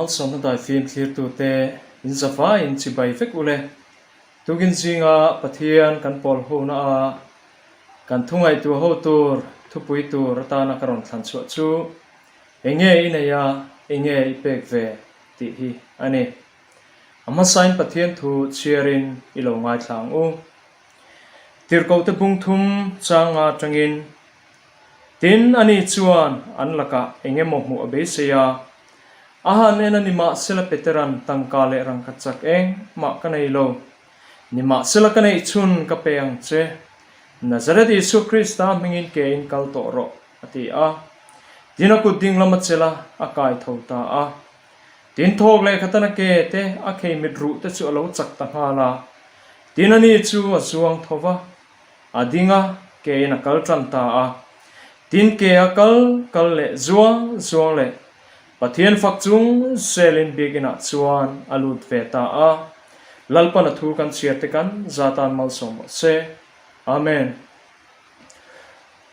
Malsawmna daifim thlirtute in zavaiin chibai vek ule. Tukin zinga Pathian kan pawl hona a kan thu ngaihtuah ho tur thupui tur atana ka rawn thlan chhuah chu enge i nei a, enge i pek ve tih hi a ni. A hmasain Pathian thu chhiarin i lo ngaithla ang u. Tirhkohte bung thum changa atangin Tin, ani chuan an lakah eng emaw hmuh a beisei a. A han en a nimahsela Petera'n tangka leh rangka chak engmah ka nei lo. Nimahsela ka neih chhun ka pe ang che. Nazareth Isua Krista hmingin ke in kal tawh rawh, a ti a. Tin, a kut ding lam a chelh a, a kai tho ta a. Tin, thawk leh khatana ke te a khei mit ruh te chu a lo chak ta nghal a. Tin, ani chu a zuang tho va. A ding a, kein a kal tan ta a. Tin ke a kal kal leh zuang zuang leh Pathian fak chung zelin biakinah chuan a lut ve ta a. Lalpan a thu kan chhiar te kan za tan malsawm rawh se. Amen.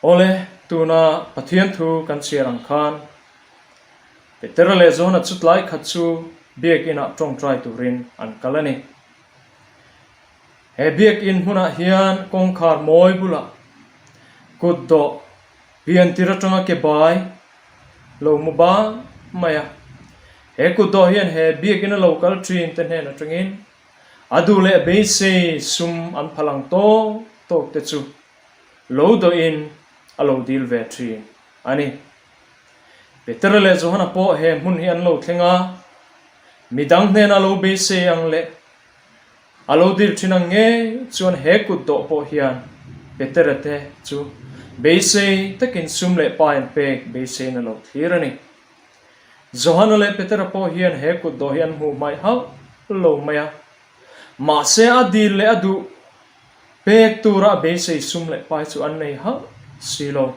Awle, tuna Pathian thu kan chhiar ang khan Petera leh Johana chu tlai khat chu biakinah tawngtai turin an kal a ni. He biakinn hmunah hian kawngkhar mawi bulah kut dawh pian tir atanga ke bai lo mu bang mai a. He kut dawh hian he biakinn a lo kal thin te hnen atangin a duh leh beisei sum an phal ang tawk tawk te chu lo dawhin a lo dil ve thin a ni. Petera leh Johana pawh he hmun hi an lo thleng a, midang hnena lo beisei ang leh A lo dil thin ang nge chuan he kut dawh pawh hian Petera te chu beisei takin sum leh pai an pek beiseiin a lo thlir a ni. Johana leh Petera pawh hian he kut dawh hi an hmuh hmaih hauh lo mai a. Mahse a dil leh a duh pek tura a beisei sum leh pai chu an nei hauh si lo.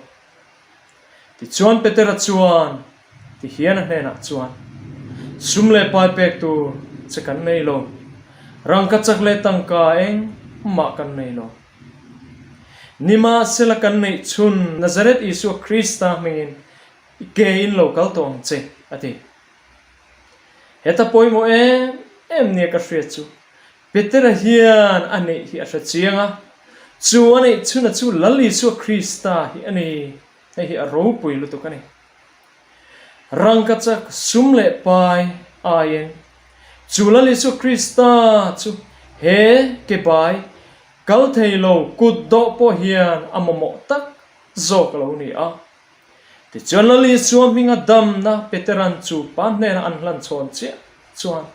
Tichuan Petera chuan tihian a hnenah chuan, Sum leh pai pek tur che kan nei lo, rangka chak leh tangka engmah kan nei lo. Nimahsela kan neih chhun Nazareth Isua Krista hmingin i ke in lo kal tawh ang che, a ti. Heta pawimawh em em nia ka hriat chu Petera hian a neih hi a hre chiang a, chu a neih chhuna chu Lal Isua Krista hi a ni. Hei hi a ropui lutuk a ni. Rangkachak sum leh pai aiin chu Lal Isua Krista chu he ke bai kal thei lo kut dawh pawh hian a mamawh tak zawk a lo ni a. Tichuan Lal Isua hminga damna Petera'n chu pa hnena an hlan chhawn chiah chuan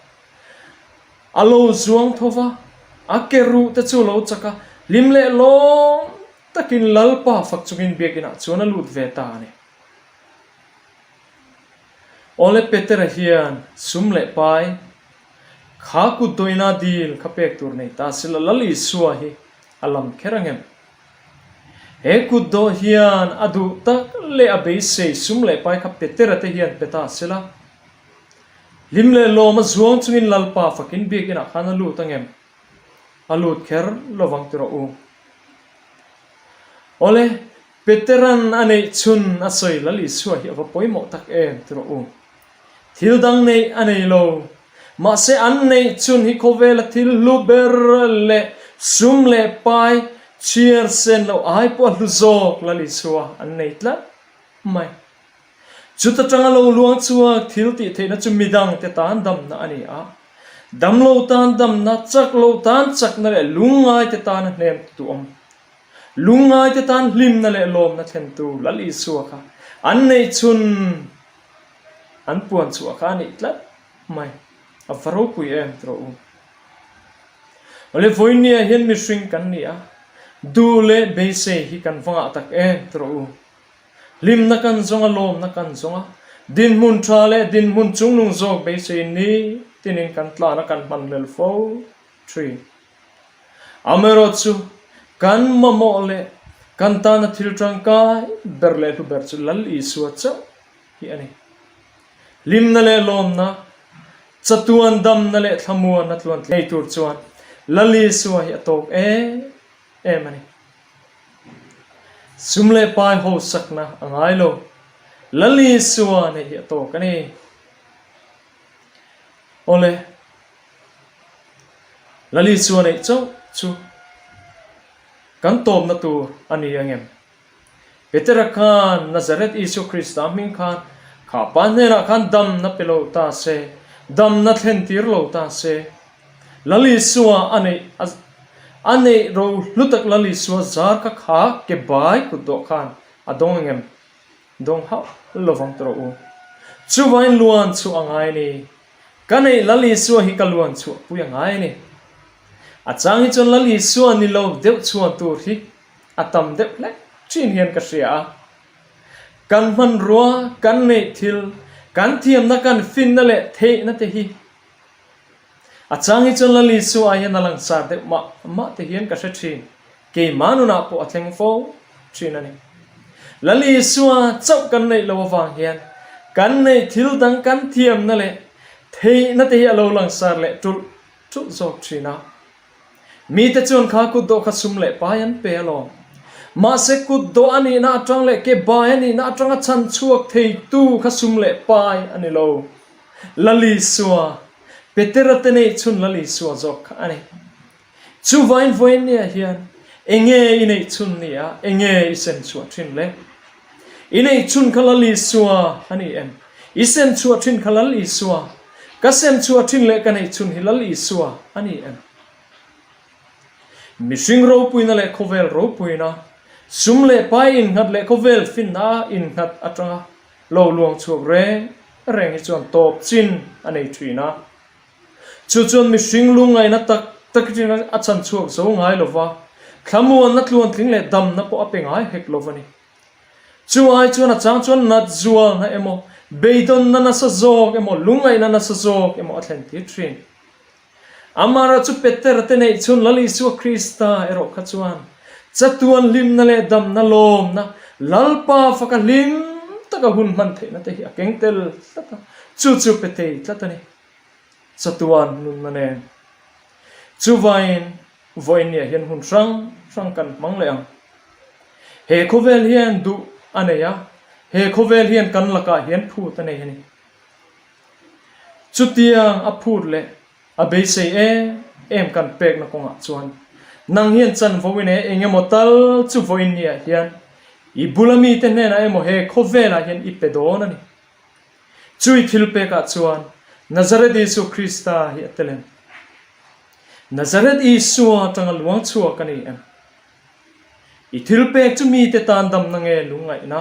A lo zuang tho va, a ke ruh te chu lo chak a, hlim leh lawm takin Lalpa fak chungin biakinah chuan a lut ve ta a ni. Awle Petera hian sum leh pai, kha kut dawina dil kha pek tur nei ta sila Lal Isua hi a lam kher angem? He kut dawh hian a duh tak leh a beisei sum leh pai kha Petera te hian pe ta sila, Hlim leh lawm a zuang chungin Lalpa fakin biakinah khan a lut angem? A lut kher lovang ti rawh u. Awle, Peteran a neih chhun a sawi Lal Isua hi a va pawimawh tak em ti rawh u. Thil dang neih a nei lo. Mahse an neih chhun hi khawvela thil hlu ber leh sum leh pai chhiar sen loh ai pawh a hlu zawk Lal Isua an nei tlat mai. Chuta tanga lo luang chuak thil tih theihna chu midang te tan damna a ni a. Damlo tan damna, chak lo tan chakna leh lungngai te tana hnem tu awm. Lungngai te tan hlimna leh lawmna thlentu Lal Isua kha an neih chhun an puan chhuah kha a nih tlat mai. A va ropui em tawh u. Awle vawinia hian mihring kan ni a, duh leh beisei hi kan va ngah tak em tawh u. Hlimna kan zawng a, lawmna kan zawng a, dinhmun tha leh dinhmun chungnung zawk beisei ni tinin kan tlan a, kan hman hlel fo thin. Amaherawh chu kan mamawh leh kan tana thil tangkai ber leh hlu ber chu Lal Isua chauh hi a ni. Hlimna leh lawmna, chatuan damna leh thlamuanna tluan tlei tur chuan Lal Isua hi a tawk em em a ni. Sum leh pai ho sakna a ngai lo. Lal Isua neih hi a tawk a ni. Awle, Lali chuan eih chauh chu kan tawpna tur a ni angem? Petera khan Nazareth Isua Krista hming khan kha pa hnenah khan damna pe lo ta se, damna thlen tir lo ta se, Lal Isua a neih a neih ro hlu tak Lal Isua zar kha kha ke bai kut dawh khan a dawng engem? Dawng hauh lovang tawh rawh u. Chuvain luan chhuah a ngai a ni. Ka neih Lal Isua hi ka luan chhuah pui a ngai a ni. A chang hi chuan Lal Isua ni lo deuh chhuan tur hi a tam deuh hlek thin hian ka hria a. Kan hmanrua, kan neih thil, kan thiamna, kan finna leh theihna te hi a chang hi chuan Lal Isua ai hian a langsar deuh mah mah te hian ka hre thin. Keimah nunah pawh a thleng fo thin a ni. Lal Isua chauh kan neih loh avang hian kan neih thil dang kan thiamna leh theihna te hi a lo langsar leh tulh tulh zawk thin a. Mite chuan kha kut dawh kha sum leh pai an pe alawm. Mahse kut dawh a nihna atang leh ke bai a nihna atanga chhan chhuak theitu kha sum leh pai a ni lo. Lal Isua, Petera te neih chhun Lal Isua zawk kha a ni. Chuvain vawinia hian enge i neih chhun ni a, enge i sem chhuah thin le? I neih chhun kha Lal Isua a ni em? I sem chhuah thin kha Lal Isua? Ka sem chhuah thin leh ka neih chhun hi Lal Isua a ni em? Mihring ropuina leh khawvel ropuina, sum leh pai innghat leh khawvel finna innghat atanga lo luang chhuak reng reng hi chuan tawp chin a nei thin a. Chu chuan mihring lungngaihna tak tak aṭangin a chhan chhuak zo ngai lo va, thlamuanna tluantling leh damna pawh a pe ngai hek lo va ni. Chu ai chuan a chang chuan nat zualna emaw, beidawnna nasa zawk emaw, lungngaihna nasa zawk emaw a thlen tir ṭhin. Amara chu Petera te neih chhun Lal Isua Krista erawh kha chuan chatuan hlimna leh damna lawmna Lalpa faka hlim taka hun hman theihna te hi a keng tel tlat a, chu chu pe thei tlat a ni. Chatuan nunna nen. Chuvangin vawiinniah hian hun hrang hrang kan hmang leh ang. He khawvel hian duh a nei a, he khawvel hian kan lakah hian phut a nei a ni. Chutiang a phut leh a beisei em em kan pekna kawngah chuan nang hian chanvo i nei eng emaw tal chu vawiinniah hian i bula mite hnenah emaw he khawvelah hian i pe dawn a ni. Chui thil pekah chuan Nazareth Isua Krista hi a tel em? Nazareth Isua atanga luang chhuak a ni em? I thil pek chu mite tan damna nge lungngaihna?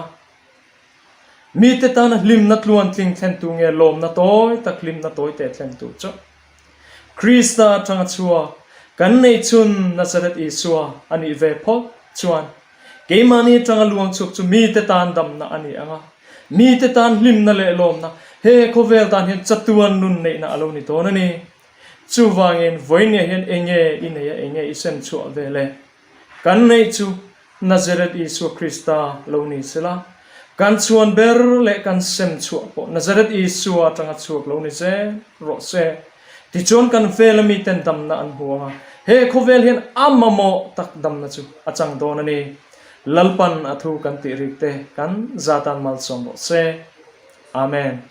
Mite tana hlimna tluantling thlentu nge lawmna tawi tak hlimna tawi te thlentu chu? Krista atanga chhuak kan neihchhun Nazareth Isua a nih ve phawt chuan Keimahni atanga luang chhuak chu mite tan damna a ni ang a, mite tan hlimna leh lawmna, he khawvel tan hian chatuan nun neihna a lo ni dawn a ni. Chuvangin vawinia hian enge i nei a, enge i sem chhuah ve le? Kan neih chu Nazareth Isua Krista lo ni sela, kan chhuan ber leh kan sem chhuah pawh Nazareth Isua atanga chhuak lo ni zel rawh se. Tichuan kan vela miten damna an hmu ang a, he khawvel hian a mamawh tak damna chu a chang dawn a ni. Lalpan a thu kan tih rik te kan za tan malsawm rawh se. Amen.